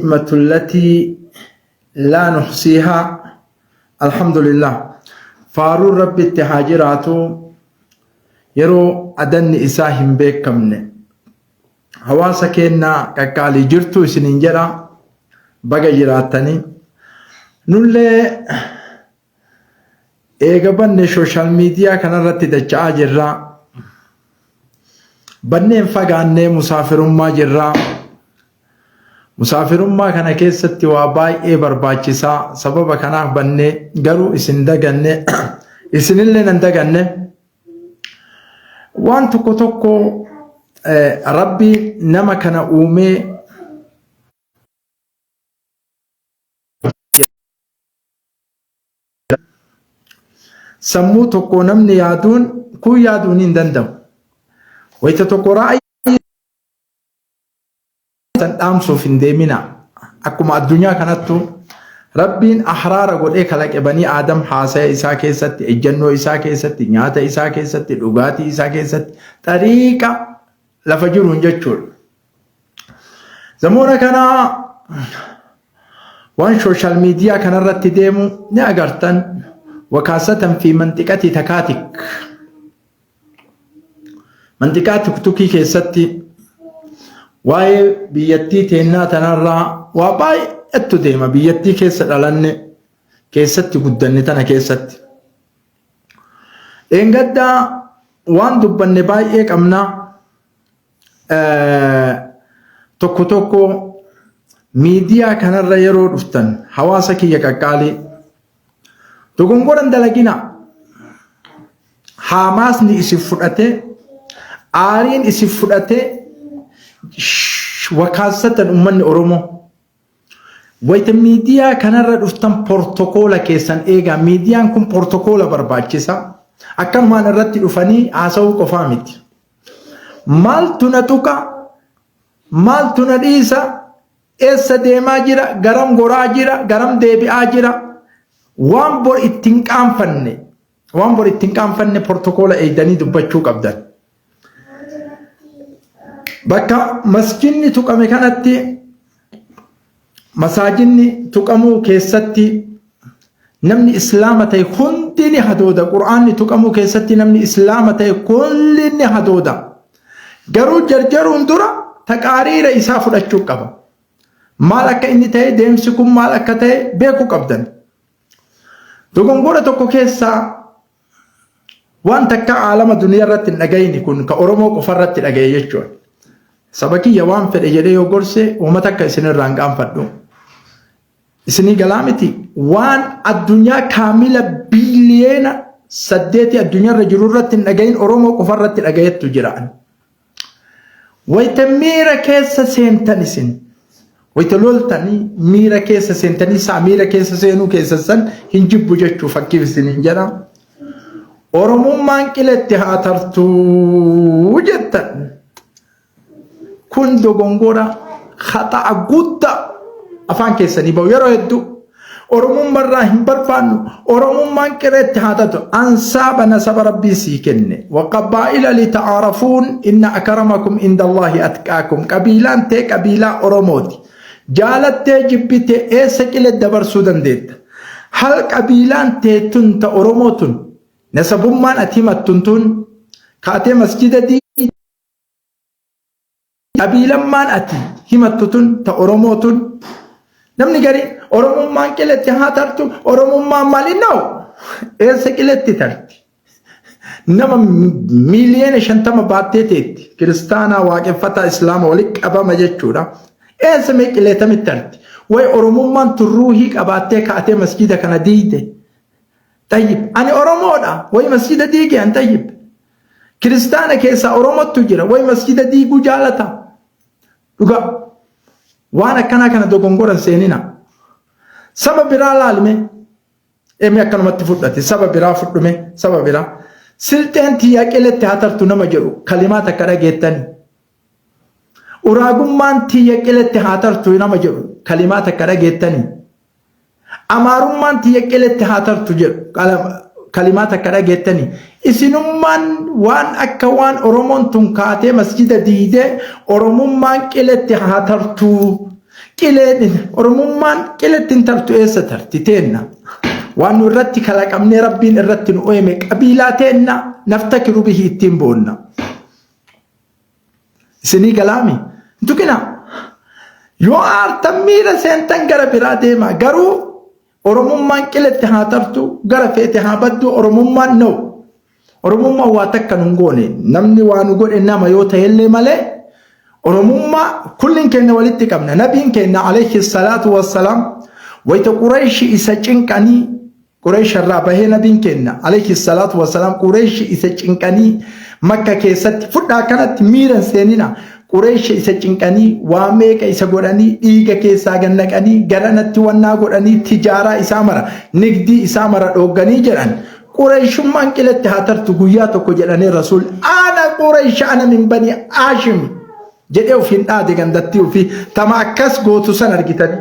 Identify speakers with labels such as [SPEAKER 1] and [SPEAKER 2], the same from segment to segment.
[SPEAKER 1] Ni'matu allatii laa nuhsiihaa. Alhamdulillah. Faaruun Rabbitti haa jiraatu yeroo adanni isaa hin beekamne. Hawaasa keenya qaqqaalii jirtu isiniin jedha baga jiraattanii. Nullee eega banne sooshaal miidiyaa kanarratti dacha'aa jirra. Banneen fagaannee musaafirummaa jirra. Musaafirummaa kana keessatti waa baay'ee barbaachisaa. Sababa kanaaf bannee garuu isin daganne isinillee nan daganne. Waan tokko tokko Rabbi nama kana uumee sammuu tokko namni yaaduun kun yaaduun hin danda'u. Wayita tokko ra'ayi san dhaamsuuf hin deemina. Akkuma addunyaa kanattu Rabbiin ahraara godhee kalaqe banii Aadam haasaya isaa keessatti, ejjannoo isaa keessatti, nyaata isaa keessatti, dhugaatii isaa keessatti, xariiqa lafa jiruun jechuudha. Zamoona kana waan sooshaal miidiyaa kanarratti deemu ni agartan wakaasatan fi manxiqatii takaatik. Manxiqaa tuktukii keessatti waa'ee biyyattii teennaa tanarraa waa baay'eetu deema. Biyyattii keessa dhalanne keessatti guddanne tana keessatti. Dheengaddaa waan dubbanne baay'ee qabna. Tokko tokko miidiyaa kanarra yeroo dhuftan hawaasa kiyya qaqqaalii Dogongora hin dalaginaa. Haamaasni isin fudhatee, aariin isin fudhatee, wakaassatan uummanni Oromoo. Wayita miidiyaa kanarra dhuftan portokoola keessan eegaa. Miidiyaan kun portokoola barbaachisa. Akkanumaan irratti dhufanii haasa'uu qofaa miti. Maaltu na tuqa? Maaltu na dhiisa? Eessa deemaa jira? Garam goraa jira? Garam deebi'aa jira? Waan bor itti hin qaanfanne, waan bor itti hin qaanfanne portokoola eegdanii dubbachuu qabdan. Bakka masjidni tuqame kanatti masaajidni tuqamuu keessatti namni islaama ta'e hundi ni hadooda. Qur'aanni tuqamuu keessatti namni islaama ta'e kulli ni hadooda. Garuu jarjaruun dura taqaariira isaa fudhachuu qaba. Maal akka inni ta'e deemsi kun maal akka ta'e beekuu qabdan. Dogongora tokko keessaa waan takka aalama duniyaa irratti hin dhagayini kun ka Oromoo qofa irratti dhagaye jechuudha. Saba kiyya waan fedhe jedhee yoo gorse uummata akka isinirraa hin qaanfadhu. Isinii galaa miti waan addunyaa kaamila biiliyeena saddeeti addunyaarra jiru irratti hin dhagayin Oromoo qofa irratti dhagayettu jira. Wayita miira keessa seentan isin wayita loltanii miira keessa seentanii isaa miira keessa seenuu keessa san hin jibbu jechuu fakkiif isin hin jedha. Oromummaan qiletti haa tartuu jettan. Kun dogongora haxa'a guddaa afaan keessanii bahu yeroo hedduu. Oromummarraa hin barbaannu. Oromummaan qileetti haa taatu. Ansaaba nasaba rabbiin sii kenne. Waqabaa'ila lita'aarafuun inna akaramakum indallaahi atqaakum. Qabiilaan tee qabiilaa Oromooti. Jaalattee jibbitee eessa qile dabarsuu dandeetta? Hal qabiilaan tee tun ta Oromoo tun nasabummaan ati himattun tun kaatee masjida dii Qabiilammaan ati himattu tun ta Oromoo tun namni gariin Oromummaan qiletti haa tartu Oromummaan maali no eessa qiletti tarti nama miiliyoona 50 baattee teetti kiristaanaa waaqeffataa islaama walitti qabama jechuudha eessa mee qileetamitti tarti way Oromummaan tun ruuhii qabaattee kaatee masjida kana diigde Tayyib ani Oromoodha way masjida diige an tayyib Kiristaana keessaa Oromottu jira. Way masjida diiguu jaalata. Dhugaa. Waan akkanaa kana dogongoran seenina. Saba biraa laalme. Emi akkanumatti fudhate. Saba biraa fudhume. Saba biraa. Silxeen tiyyaa qiletti haa tartu nama jedhu kalimaa takka dhageettani. Uraagummaan tiyya qiletti haa tartu nama jedhu kalimaa takka dhageettani. Amaarummaan tiyya qiletti haa tartu jedhu kalimaa takka dhageettani. Isinummaan waan akka waan Oromoon tun kaatee masjida diidee Oromummaan qiletti haa tartu. Qileen Oromummaan qiletti hin tartu eessa tarti teenna. Waan nu irratti kalaqamnee Rabbiin irratti nu uume qabiilaa teenna naftakiru bihi ittiin boonna. Isinii galaami? Hin tuqinaa. Yoo aartan miira seentan gara biraa deema. Garuu Oromummaan qiletti haa tartu gara feete haa baddu Oromummaan no. Oromummaan waa takka nun goone namni waa nu godhe nama yoo ta'ellee malee Oromummaa kulliin keenya walitti qabna. Nabiin keenya alayhi salaatu wassalaam wayita Qurayshi isa cinqanii Quraysh irraa bahee nabiin keenya alayhi salaatu wassalaam Qurayshi isa cinqanii Makka keessatti fudhaa kanatti miira hin seenina. Quraysh isa cinqanii waa meeqa isa godhanii dhiiga keessaa gannaqanii garanatti wannaa godhanii tijaaraa isaa mara nigdii isaa mara dhoogganii jedhan. Qurayshummaan qiletti haa tartu guyyaa tokko jedhanii Rasuul ana Quraysh ana min bani Haashim jedhee ofiin dhaade gandattii ofii tama akkas gootu san argitanii.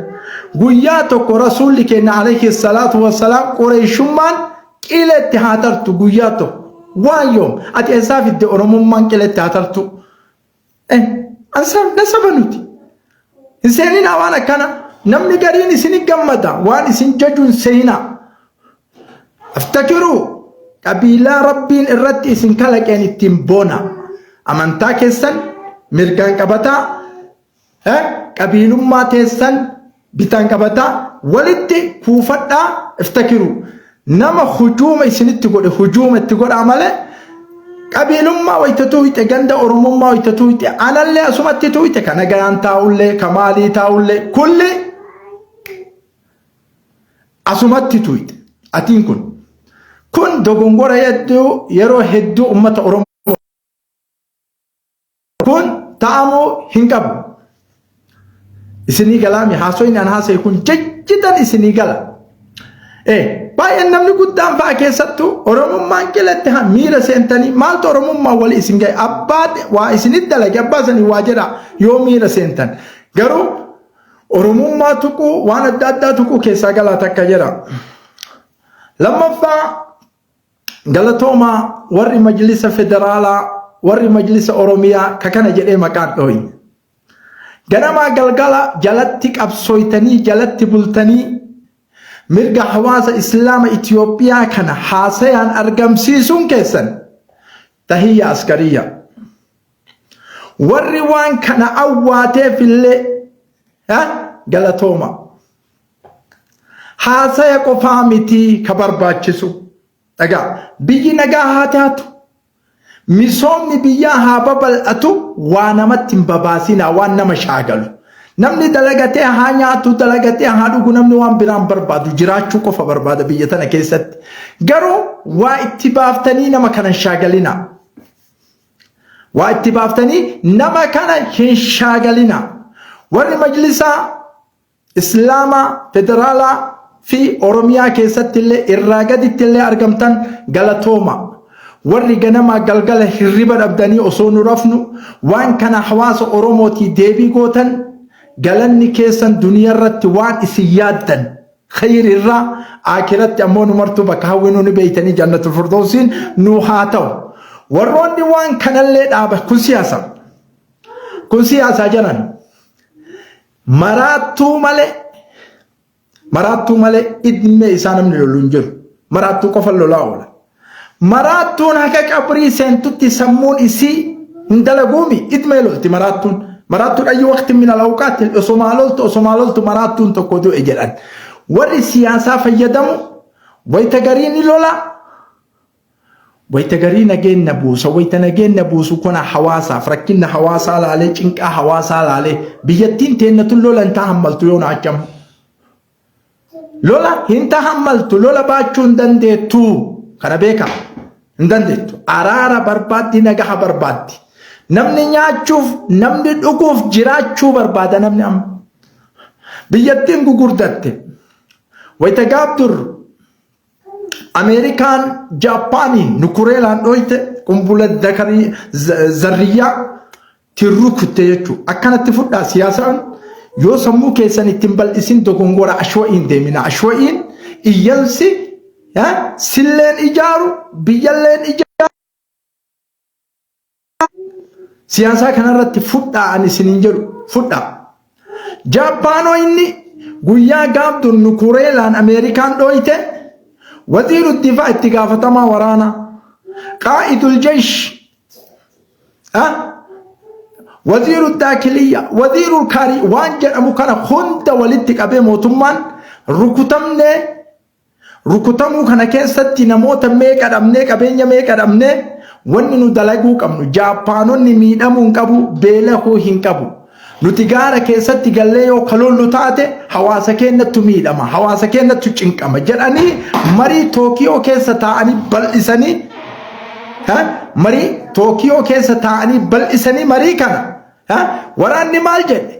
[SPEAKER 1] Guyyaa tokko Rasuulli keenya alayhi salaatu wassalaam Qurayshummaan qiletti haa tartu guyyaa tokko. Waan yoom ati eessaa fidde Oromummaan qiletti haa tartu? Eh, ansa nasaba nuti. Hin seeninaa waan akkana. Namni gariin isin gammada waan isin jaju hin seeninaa. Aftakiruu qabiilaa Rabbiin irratti isin kalaqeen ittiin boona. Amantaa keessan mirgaan qabataa, qabiilummaa teessan bitaan qabataa walitti kuufadhaa iftakiruu. Nama hujuuma isinitti godhe hujuuma itti godhaa malee qabiilummaa wayita tuuyxe ganda Oromummaa wayita tuuyxe anallee asumatti tuuyxe ka nagayaan taa'ullee ka maalii taa'ullee kulli asumatti tuuyxe atiin kun. Kun dogongora hedduu yeroo hedduu uummata Oromoo kun ta'amuu hin qabu. Isinii galaami haasoyni an haasa'e kun jajjidan isinii gala. Baay'een namni guddaan fa'a keessattuu Oromummaan qilatti haa miira seentanii maaltu Oromummaan walii isin ga'e abbaa waa isinit dalage abbaa sanii waa jedha yoo miira seentan. Garuu Oromummaa tuquu waan adda addaa tuquu keessaa galaa takka jedha. Lammaffaa galatoomaa warri majlisa federaalaa warri majlisa Oromiyaa ka kana jedhee maqaan dhooyne. Ganamaa galgala jalatti qabsooytanii jalatti bultanii mirga hawaasa Islaama Itiyoophiyaa kana haasayaan argamsiisuun keessan tahiyya askariyya. Warri waan kana awwaateef illee galatooma. Haasaya qofaa miti ka barbaachisu. Dhagaa biyyi nagaa haa taatu. Misoomni biyyaa haa babal'atu waa namatti hin babaasinaa waan nama shaagalu. Namni dalagatee haa nyaatu dalagatee haa dhugu namni waan biraan barbaadu jiraachuu qofa barbaada biyya tana keessatti. Garuu waa itti baaftanii nama kana hin shaagalinaa. Waa itti baaftanii nama kana hin shaagalinaa. Warri majlisaa Islaamaa, Federaalaa fi Oromiyaa keessatti illee irraa gaditti illee argamtan galatooma. Warri ganamaa galgala hirriba dhabdanii osoo nu rafnu waan kana hawaasa Oromootii deebii gootan galanni keessan duniyaa irratti waan isin yaaddan khayir irraa aakiratti ammoo nu martuu bakka hawwinuu ni beeytanii jannatul firdawsiin nu haa ta'u. Warroonni waan kanallee dhaaba kun siyaasa. Kun siyaasaa jaran. Maraattuu malee maraattuu malee idmee isaa namni lolu hin jiru. Maraattuu qofa lolaa oola. Maraattuun haga qabrii seentutti sammuun isii hin dalaguumi idmee lolti maraattuun. Maraattuun ayyu waqti min alawqaatti osomaa loltu osomaa loltu maraattuun tokko du'e jedhan. Warri siyaasaa fayyadamu wayita garii ni lola Wayita garii nageenna buusa, wayita nageenna buusu kuna hawaasaaf rakkinna hawaasaa laalee, cinqaa hawaasaa laalee, biyyattiin teenna tun lola hin tahammaltu yoo naachamu. Lola hin tahammaltu, lola baachuu hin dandeettu. Kana beekaa. Hin dandeettu. Araara barbaaddi, nagaha barbaaddi. Namni nyaachuuf, namni dhuguuf jiraachuu barbaada namni amma. Biyyattiin gugurdatte. Wayita gaaf dur Ameerikaan Jaappaaniin nukureelaan dhoyte qumbula dakarii zarriyyaa tiin rukutte jechuudha. Akkanatti fudhaa siyaasaan yoo sammuu keessan ittiin bal'isin dogongora ashwa'iin deemina. Ashwa'iin iyyansi silleen ijaaru biyyalleen ijaaru. Siyaasaa kanarratti fudhaa ani isiniin jedhu fudhaa. Jaappaanoo inni guyyaa gaaf dur nukureelaan Ameerikaan dhooyte, وزير الدفاع, itti gaafatamaa waraanaa, قائد الجيش, وزير الداخلية, وزير الخارجية waan jedhamu kana hunda walitti qabee, mootummaan rukutamnee, rukutamuu kana keessatti namoota meeqa dhabnee, qabeenya meeqa dhabnee, wanni nu dalaguu qabnu, Jaappaanonni miidhamuu hin qabu, beelahuu hin qabu. Nuti gaara keessatti gallee yoo kalollu taate, hawaasa keenyattu miidhama, hawaasa keenyattu cinqama jedhanii marii Tookiyoo keessa taa'anii bal'isanii, marii Tookiyoo keessa taa'anii bal'isanii marii kana. Waraanni maal jedhe?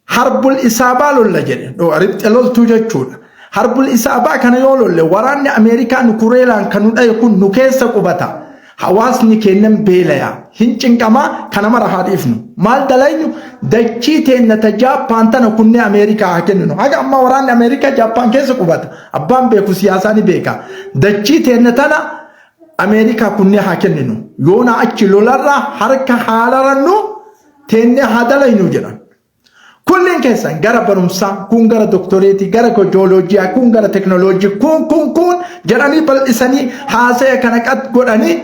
[SPEAKER 1] حرب العصابة lolla jedhe, riphxe loltuu jechuudha. حرب العصابة kana yoo lolle, waraanni Ameerikaa nu kureelaan kan nu dhaye kun nu keessa qubata. Hawaasni kennan beelaya. Hin cinqamaa, kana mara haa dhiifnu. Maal dalaynu? Dachii teenna ta Jaappaan tana kunnee Ameerikaa haa kenninu. Haga ammaa waraanni Ameerikaa Jaappaan keessa qubata. Abbaan beeku siyaasaa ni beeka. Dachii teenna tana Ameerikaa kunnee haa kenninu. Yoona achi lolarraa harka haalarannu, teennee haa dalaynu jedhan. Kunneen keessan gara barumsaa, kun gara doktoreetii, gara jooloojiyaa, kun gara teknooloojii, kun kun kun jedhanii bal'isanii haasaya kana qad godhanii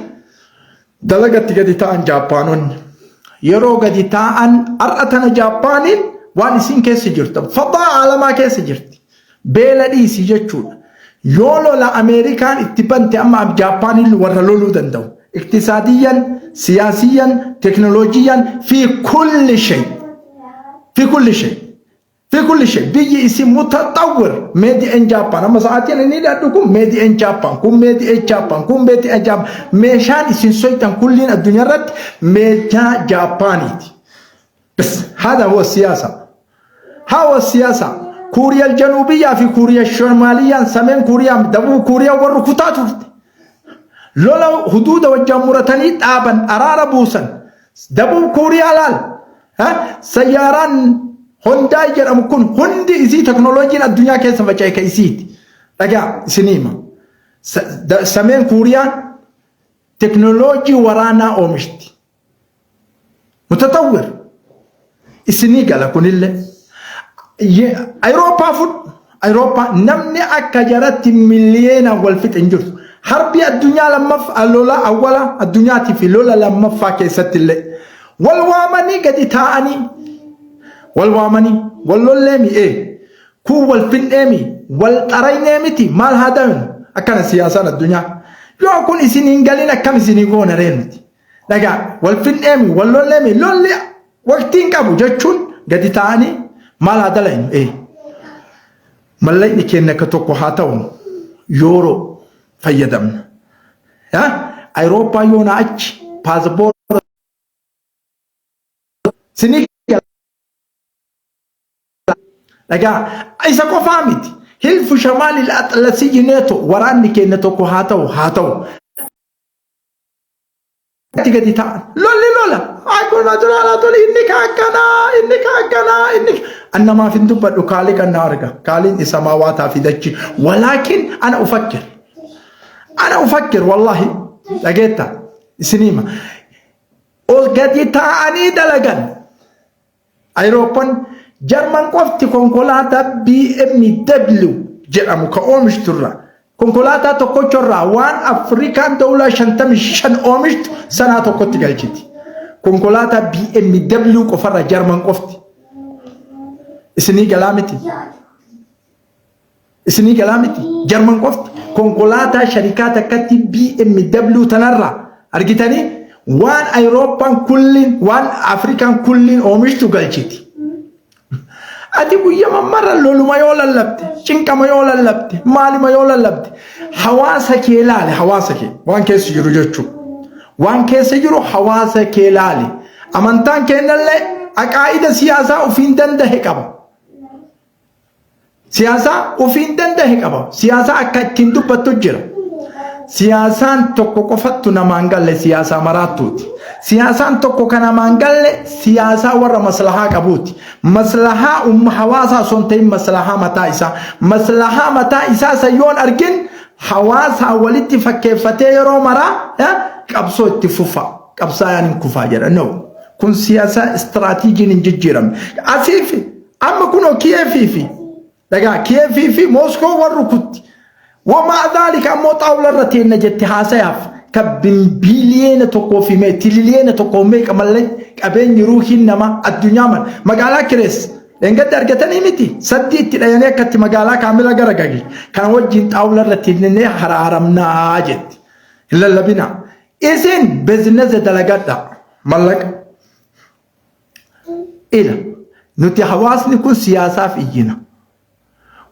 [SPEAKER 1] dalagatti gadi ta'an Jaappaanonni. Yeroo gadi taa'an, har'a tana Jaappaaniin waan isin keessa jirtu فضاء alamaa keessa jirti. Beela dhiisii jechuudha. Yoo lola Ameerikaan itti bante, amma Jaappaaniin warra loluu danda'u. اقتصاديا, سياسيا, تكنولوجيا, في كل شيء. في كل شيء. في كل شيء. Biyyi isin متطور made in Japan. Amma sa'aatiin inni hidhadhu kun made in Japan, kun made in Japan, kun made in Japan. Meeshaan isin soytan kulliin addunyaa irratti meeshaa Jaapaaniiti. بس هذا هو السياسة. هو السياسة. كوريا الجنوبية fi كوريا الشمالية, ሰሜን كوريا, ደቡብ كوريا warri kutaa turte. Lola huduuda wajjin muratanii dhaaban, araara buusan. ደቡብ kuuriyaa laal. Sayyaaraan Hondaay jedhamu kun hundi isii teknooloojiin addunyaa keessa faca'e ka isiiti. Dhagaa isinii hima. ሰሜን kuuriyaan teknooloojii waraanaa oomishti. متطور. Isinii gala kunillee. Ayirooppaa fudhu. Ayirooppaa namni akka jaratti miliyeenaan wal fixe hin jirtu. Harbii addunyaa lammaffaa, lola awwala addunyaatii fi lola lammaffaa keessatti illee wal waamanii gadi taa'anii, wal waamanii, wal lollee mi'ee, kun wal fin'ee, wal xaraynee miti, maal haa ta'u, akkana siyaasaan addunyaa. Yoo kun isin hin galin, akkam isinii goona ree nuti? Dhagaa, wal fin'eemi, wal lolleemi, lolli waqtiin qabu jechuun gadi ta'anii maal haa dalaynu? Mallaqni keenya akka tokko haa ta'u, yooroo fayyadamna. Awurooppaa yoona achi paaspoora sinii. Dhagaa, isa qofaa miti. حلف شمال الأطلسي NATO, waraanni keenya tokko haa ta'u, haa ta'u. Gadi ta'an lolli lola akkuma turaalaa tole, inni kaakkanaa, inni kaakkanaa, inni an namaaf hin dubbadhu, kaalii kan na arga, kaaliin isa maawaataa fidachi. ولكن أنا أفكر, أنا أفكر والله. Dhageetta, isiniima ol gadi ta'anii dalagan. Ayirooppaan, Jarman qofti konkolaataa BMW jedhamu ka oomishturra, konkolaataa tokkochorraa waan Afrikaan dawlaa 55 oomishtu sanaa tokkotti galchiti. Konkolaataa BMW qofarra Jarman qofti. Isinii galaa miti. Isinii galaa miti. Jarman qofti konkolaataa sharikaa takkatti BMW tanarraa argitanii waan Ayirooppaan kulliin, waan Afrikaan kulliin oomishtu galchiti. Ati guyyaa marra loluma yoo lallabte, cinqama yoo lallabte, maalima yoo lallabte, hawaasa kee laale, hawaasa kee waan keessa jiru jechuudha. Waan keessa jiru hawaasa kee laale. Amantaan kennallee aqaa'ida siyaasaa ofiin danda'e qaba. Siyaasaa ofiin danda'e qaba. Siyaasaa akka ittiin dubbattu jira. Siyaasaan tokko qofattu namaan galle, siyaasaa maraattuuti. Siyaasaan tokko kan namaan galle siyaasaa warra maslahaa qabuuti. Maslahaa umma hawaasaa osoo hin ta'in maslahaa mataa isaa. Maslahaa mataa isaa san yoon argin, hawaasaa walitti fakkeeffatee yeroo maraa qabsoo itti fufa. Qabsaa'aan hin kufaa jedha. No. Kun siyaasa istiraatiijiin hin jijjiiramne. Asiif Amma kunoo Kiyeefii fi dhagaa Kiyeefii fi Mooskoo wal rukutti. Wamaa dhaalika ammoo xaawula irra teenna jette haasayaaf ka biliyeena tokkoo fi mee tililiyeena tokkoo meeqa mallee qabeenyi ruuhiin namaa addunyaa mala magaalaa kirees dheengadda argatanii miti saddii itti dhayanii akkatti magaalaa kaamila garagagi kana wajjin xaawula irra teennee haraaramnaa jetti. Hin lallabinaa. Isin bizinesa dalagadha mallaqa. Ila nuti hawaasni kun siyaasaaf iyyina.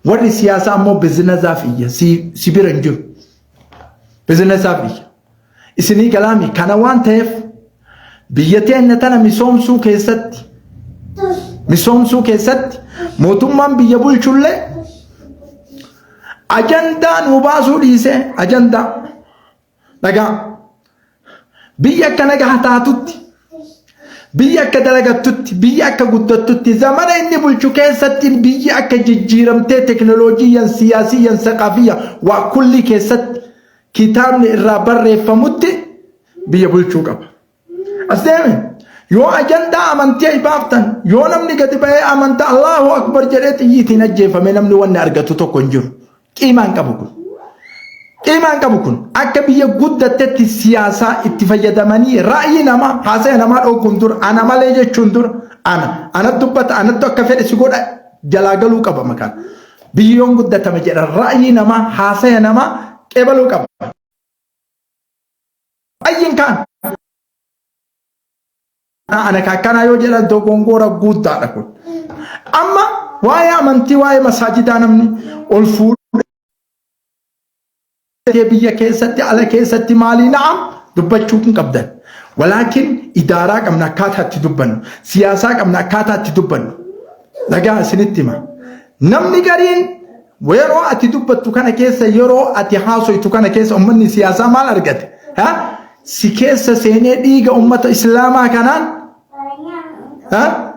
[SPEAKER 1] Warri siyaasaa ammoo bizinesaaf iyya. Si bira hin jiru. Bizinesaaf iyya. Isinii galaami kana waan ta'eef biyya teenya tana misoomsuu keessatti mootummaan biyya bulchullee ajandaa nuu baasuu dhiisee, ajandaa dhagaa biyya akka nagaa taatutti, biyya akka dalagattutti, biyya akka guddattutti, zamana inni bulchu keessatti biyyi akka jijjiiramtee teknooloojiiyyan, siyaasiyyan, saqaafiyya, waa kulli keessatti kitaabni irraa barreeffamutti biyya bulchuu qaba. As deeme yoo ajandaa amantii baaftan, yoo namni gadi ba'ee amantaa Allahu Akbar jedhee xiyyiitiin ajjeefame, namni wanni argatu tokko hin jiru. Qiimaan qabu kun. Qiimaan qabu kun akka biyya guddattetti siyaasaa itti fayyadamanii ra'yii namaa, haasaya namaa dhooguun dura, ana malee jechuun dura, ana ana dubbata, anattu akka fedhe si godha jalaa galuu qaba maqaan. Biyyi yoon guddatame jedha ra'yii namaa, haasaya namaa qeebaluu qaba. Ayyin kaan. Ana akkanaa yoo jedhan dogongora guddaadha kun. Amma waa'ee amantii, waa'ee masaajidaa namni ol fuudhee biyya keessatti, ala keessatti maalii na'am dubbachuu hin qabdan. Walaakin idaaraa qabna akkaataa itti dubbannu, siyaasaa qabna akkaataa itti dubbannu. Dhagaa isinitti hima. Namni gariin yeroo ati dubbattu kana keessa, yeroo ati haasoytu kana keessa, uummanni siyaasaa maal argate? Ha? Si keessa seenee dhiiga uummata islaamaa kanaan, ha?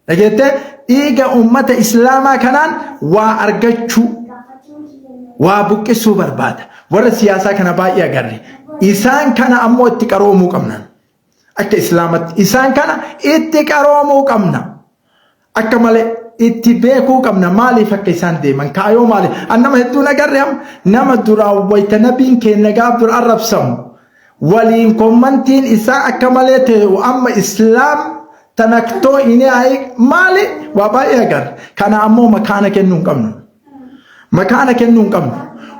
[SPEAKER 1] Dhageettee, dhiiga uummata islaamaa kanaan waa argachuu, waa buqqisuu barbaada. Warra siyaasaa kana baay'ee agarre. Isaan kana ammoo itti qaroomuu qabna. Akka islaamatti isaan kana itti qaroomuu qabna. Akka malee itti beekuu qabna maaliif akka isaan deeman, kaayoo maaliif. An nama hedduun agarre, amma nama duraan wayita nabiin keenya gaaf dura arrabsamu waliin commentiin isaa akka malee ta'e, amma islaam tanaktoo inni ayi maali waa baay'ee agarre. Kana ammoo makaana kennuu hin qabnu. Makaana kennuu hin qabnu.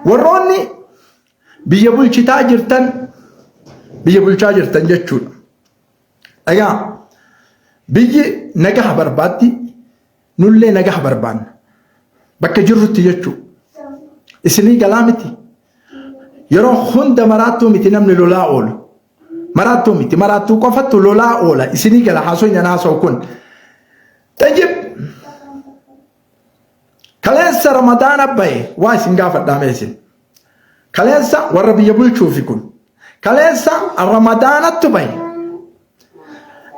[SPEAKER 1] Warroonni biyya bulchitaa jirtan, biyya bulchaa jirtan jechuudha. Egaa biyyi nagaha barbaaddi, nullee nagaha barbaanna. Bakka jirrutti jechuudha. Isinii galaa miti. Yeroo hunda maraattuu miti namni lolaa oolu. Maraattuu miti, maraattuu qofattu lolaa oola. Isinii gala haasoo haasa'u kun. Tayyib, kaleessa Ramadaana bahe, waa isin gaafadhaa mee isin. Kaleessa warra biyya bulchuufi kun. Kaleessa Ramadaanattu bahe.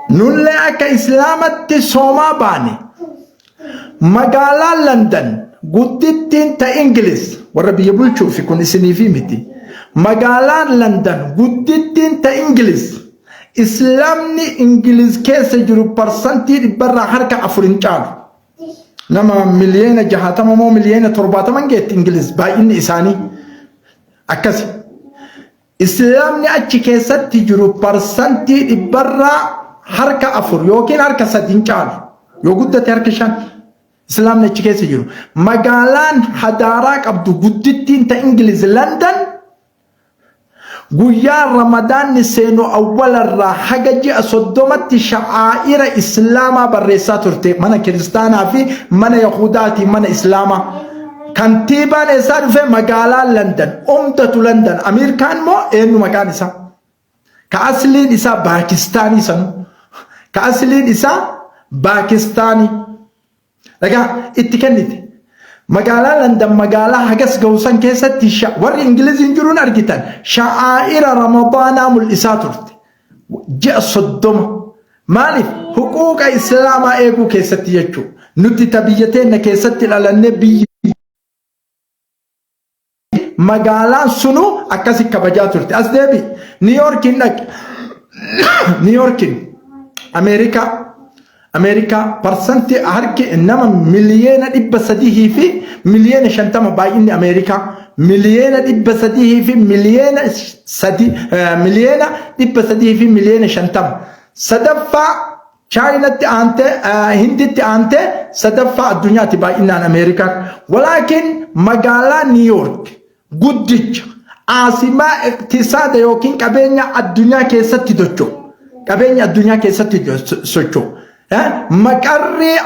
[SPEAKER 1] Nullee akka islaamatti soomaa baane. Magaalaa London guddittiin ta Ingiliz, warra biyya bulchuufi kun isiniifi miti. Magaalaan London guddittiin ta Ingiliz, islaamni Ingiliz keessa jiru 4% hin caalu. Nama miliyoona 60 moo miliyoona 70 geetti Ingiliz baay'inni isaanii akkasi. Islaamni achi keessatti jiru 4% yookiin 3% hin caalu. Yoo guddate 5%. Islaamni achi keessa jiru. Magaalaan hadaaraa qabdu guddittiin ta Ingiliz London guyyaa Ramadaanni seenu awwalarraa haga ji'a 30tti sha'aa'ira islaamaa barreessaa turte mana kiristaanaa fi mana Yahudaatii mana islaamaa. Kantiibaan eessaa dhufe? Magaalaa London, umdatu London, Ameerikaan moo eenyu maqaan isaa? Ka asliin isaa Paakistaanii sanu. Ka asliin isaa Paakistaanii. Dhagaa itti kennite. Magaalaa London, magaalaa hagas gahu san keessatti warri Ingiliziin jiruun argitan sha'aa'ira Ramadaanaa mul'isaa turte. Ji'a 30. Maaliif? Huquuqa islaamaa eeguu keessatti jechuudha. Nuti ta biyya teenya keessatti dhalannee biyyi magaalaan sunuu akkasi kabajaa turte. As deebi. Niiyorkiin dhaqi. Niiyorkiin Ameerikaa. Ameerikaa parsantii harki nama 350,000,000 baay'inni Ameerikaa 303,000,000 350,000,000. Sadaffaa Chaayinatti aantee, Hinditti aantee sadaffaa addunyaatti baay'inaan Ameerikaan. Walaakin magaalaa Niiyoork guddicha aasimaa iqtisaada yookiin qabeenya addunyaa keessatti socho'u. Qabeenya addunyaa keessatti socho'u. Maqarrii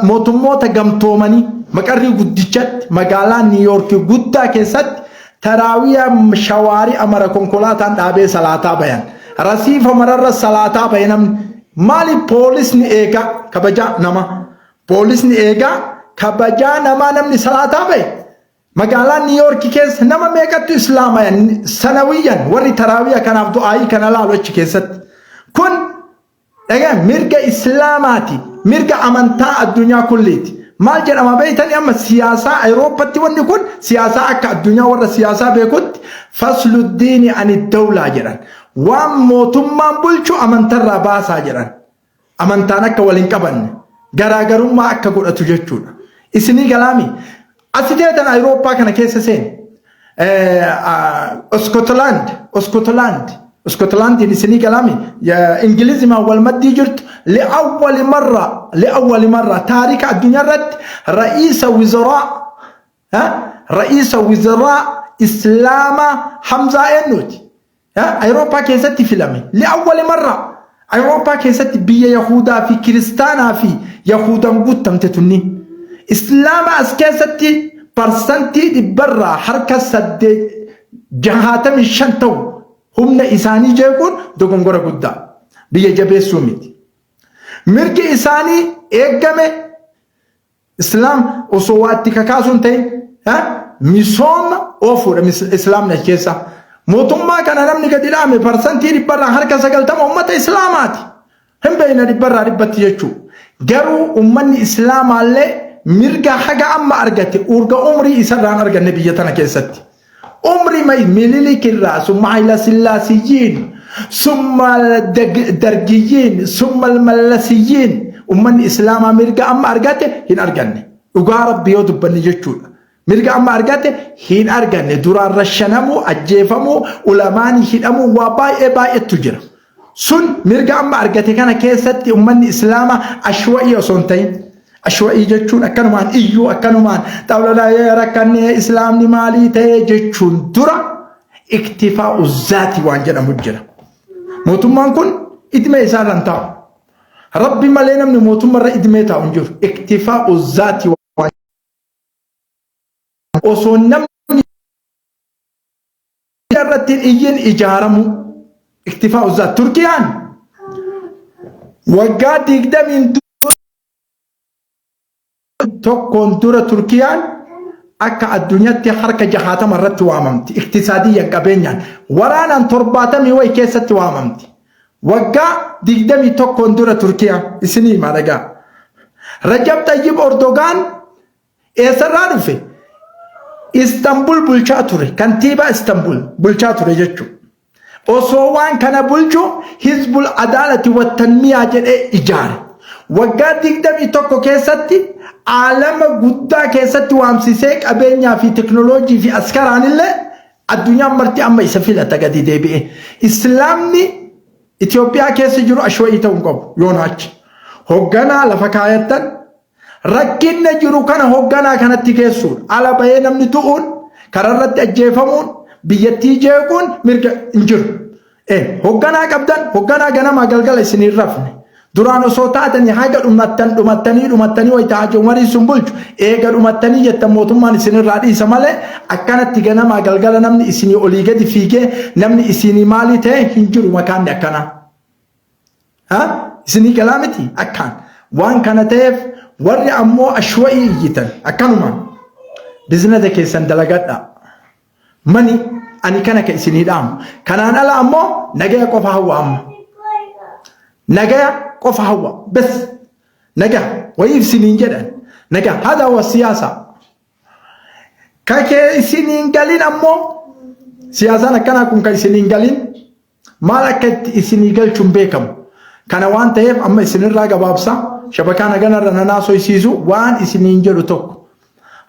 [SPEAKER 1] mootummoota gamtoomanii maqarrii guddichatti magaalaa Niiyoork guddaa keessatti taraawiyaa shawaarii amara konkolaataan dhaabee salaataa bayan. Rasiifa mararra salaataa baye namni. Maali poolisni eegaa kabajaa nama. Poolisni eegaa kabajaa namaa namni salaataa baye. Magaalaa Niiyoork keessa nama meeqattu islaamayan sanawiyyan warri taraawiya kanaaf du'aayii kana laalu achi keessatti. Kun dhagaa mirga islaamaati, mirga amantaa addunyaa kulliiti. Maal jedhama beeytanii amma siyaasaa Awurooppatti wanni kun siyaasaa akka addunyaa warra siyaasaa beekutti fasluddiini ani dawlaa jedhan. Waan mootummaan bulchu amantarraa baasaa jedhan. Amantaan akka wal hin qabanne garaagarummaa akka godhatu jechuudha. Isinii galaami asi teetan Awurooppaa kana keessa seeni. Iskotlaand Iskotlaand Iskotlaandiin isinii galaami Ingilizimaan wal maddii jirtu li'awwali marra li'awwali marra taarika addunyaa irratti ra'iisa wizaraa ra'iisa wizaraa Islaamaa Hamzaa eenyuuti? Awurooppaa keessatti filame. Li'awwali marra. Awurooppaa keessatti biyya Yahudaa fi Kiristaanaa fi Yahudan guuttamte tunni. Islaama as keessatti parsantii dhibbarraa harka 865 ta'u humna isaanii jeequun dogongora guddaa. Biyya jabeessuu miti. Mirgi isaanii eeggame. Islaam osoo waa itti kakaasuun ta'in misooma oofuudha islaamni achi keessa. Mootummaa kana namni gadi dhaame parsantii dhibbarraa harka 90 uummata islaamaati. Hin beekna dhibbarraa dhibbatti jechuudha. Garuu uummanni islaamaallee mirga haga amma argate urga umrii isarraan arganne biyya tana keessatti. Umrii mai Minilik irraa summa Hayila Sillaasiyyiin summa Dargiyyiin summa Mallasiyyiin ummanni Islaamaa mirga amma argate hin arganne. Dhugaa Rabbi yoo dubbanne jechuudha. Mirga amma argate hin arganne. Duraan rashanamuu, ajjeefamuu, ulamaanii hidhamuu waa baay'ee baay'eetu jira. Sun mirga amma argate kana keessatti ummanni Islaamaa ashwa'ii osoo hin ta'in ashwa'ii jechuun akkanumaan iyyuu akkanumaan xawlalaa rakkannee Islaamni maalii ta'ee jechuun dura iktifaa'u zaati waan jedhamu jira. Mootummaan kun idmee isaarra hin taa'u. Rabbi malee namni mootummarra idmee taa'u hin jiru. Iktifaa'u zaati waan osoo namni irratti iyyin ijaaramuu iktifaa'u zaat. Turkiyaan waggaa 21 dura Turkiyaan akka addunyaatti harka 60 irratti waamamti. Iktisaadiyyan qabeenyaan waraanaan 70 wayi keessatti waamamti. Waggaa 21 dura Turkiyaan isinii himaa dhagaa. Rajab Xayyib Erdogaan eessarraa dhufe? Istanbul bulchaa ture. Kantiibaa Istanbul bulchaa ture jechuudha. Osoo waan kana bulchu Hizbul Adaalati Wattanmiyaa jedhee ijaare. Waggaa 21 keessatti aalama guddaa keessatti waamsisee qabeenyaa fi teknooloojii fi askaraan illee addunyaan marti amma isa filata gadi deebi'e. Islaamni Itoophiyaa keessa jiru ashwa'ii ta'uu hin qabu yoona achi. Hogganaa lafa kaayattan Rakkinna jiru kana hogganaa kanatti geessuudha. Ala bahee namni du'uun, kararratti ajjeefamuun, biyyattii jeequun mirga hin jiru. Hogganaa qabdan hogganaa ganamaa galgala isin hin rafne. Duraan osoo taatanii haga dhumattan dhumattanii dhumattanii wayita Haji Umarii sun bulchu eega dhumattanii jettan mootummaan isinirraa dhiisa malee akkanatti ganamaa galgala namni isinii olii gadi fiigee namni isinii maalii ta'e hin jiru makaanni akkanaa. Ha? Isinii galaa miti akkaan. Waan kana ta'eef warri ammoo ashwa'ii iyyitan akkanumaan bizinasa keessan dalagadhaa. Mani ani kana ka isinii dhaamu. Kanaan ala ammoo nagaya qofa hawwa amma. Nagaya qofa hawwa. Bes nagaya wayiif isiniin jedhan. Nagaya haadha wa siyaasa. Ka kee isiniin galin ammoo siyaasaan akkanaa kun ka isiniin galin maal akka itti isinii galchu hin beekamu. Kana waan ta'eef amma isinirraa gabaabsa shabakaa naganarra nanaasoysiisu waan isiniin jedhu tokko.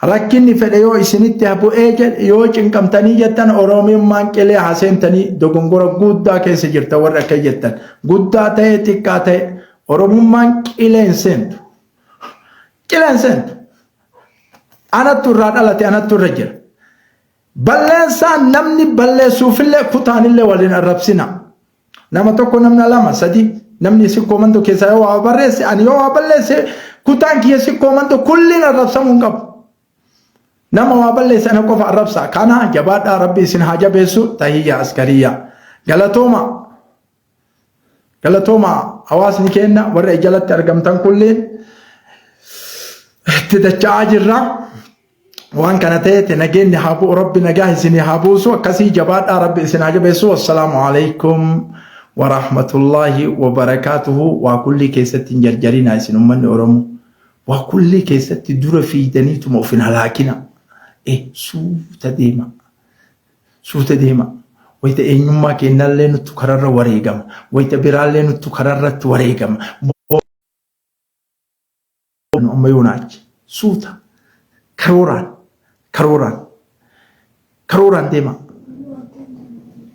[SPEAKER 1] Rakkinni fedhe yoo isinitti bu'ee jedhe yoo cinqamtanii jettan Oromummaan qilee haa seentanii dogongora guddaa keessa jirta warri akka jettan. Guddaa ta'e xiqqaa ta'e Oromummaan qilee hin seentu. Qilee hin seentu. Anattu irraa dhalate anattu irra jira. Balleessaan namni balleessuufillee kutaanillee waliin arrabsina. Nama tokko namna lama sadi namni sikkoo mandoo keessaa yoo waa barreesse ani yoo waa balleesse kutaan kiyya sikkoo mandoo kulliin arrabsamuu hin qabu. Nama waa balleesse ana qofa arrabsa. Kana jabaadhaa rabbi isin haa jabeessu tahiyya askariyya. Galatooma. Galatooma hawaasni keenya warra jalatti argamtan kulliin itti dacha'aa jirra. Waan kana ta'eeti nageenyi haa bu'u rabbi nagaa isinii haa buusu akkasii jabaadhaa rabbi isin haa jabeessu wassalaamu alaikum warahmatullaahi wabarakaatuhu waa kullii keessatti hin jarjarinaa isin ummanni Oromoo waa kullii keessatti dura fiidaniituma of hin halaakina suuta deema suuta deema wayita eenyummaa keenyallee nuttu kararra wareegama wayita biraallee nuttu kararratti wareegama amma yoona achi suuta karooraan karooraan karooraan deema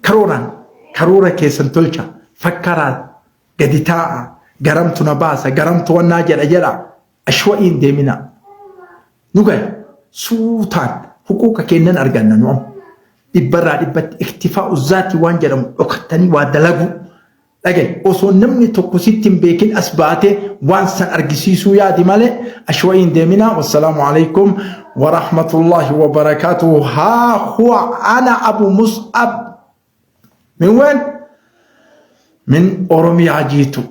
[SPEAKER 1] karooraan karoora keessan tolcha fakkaraa gadi taa'a garamtu na baasa garamtu wannaa jedha jedha ashwa'iin deemina nu gaya suutaan huquuqa kennan arganna nu amma dhibbarraa dhibbatti iktifaa'u zaati waan jedhamu dhokattanii waa dalaguu Dhaga'i, osoo namni tokko sitti hin beekin as baatee waan san argisiisuu yaadi malee ashwa'ii hin deeminaa. Wassalaamu alaikum wa rahmatullahi wa barakaatuhu. Haa huwa ana Abu Mus'ab. Min ween? Min Oromiyaa jiitu.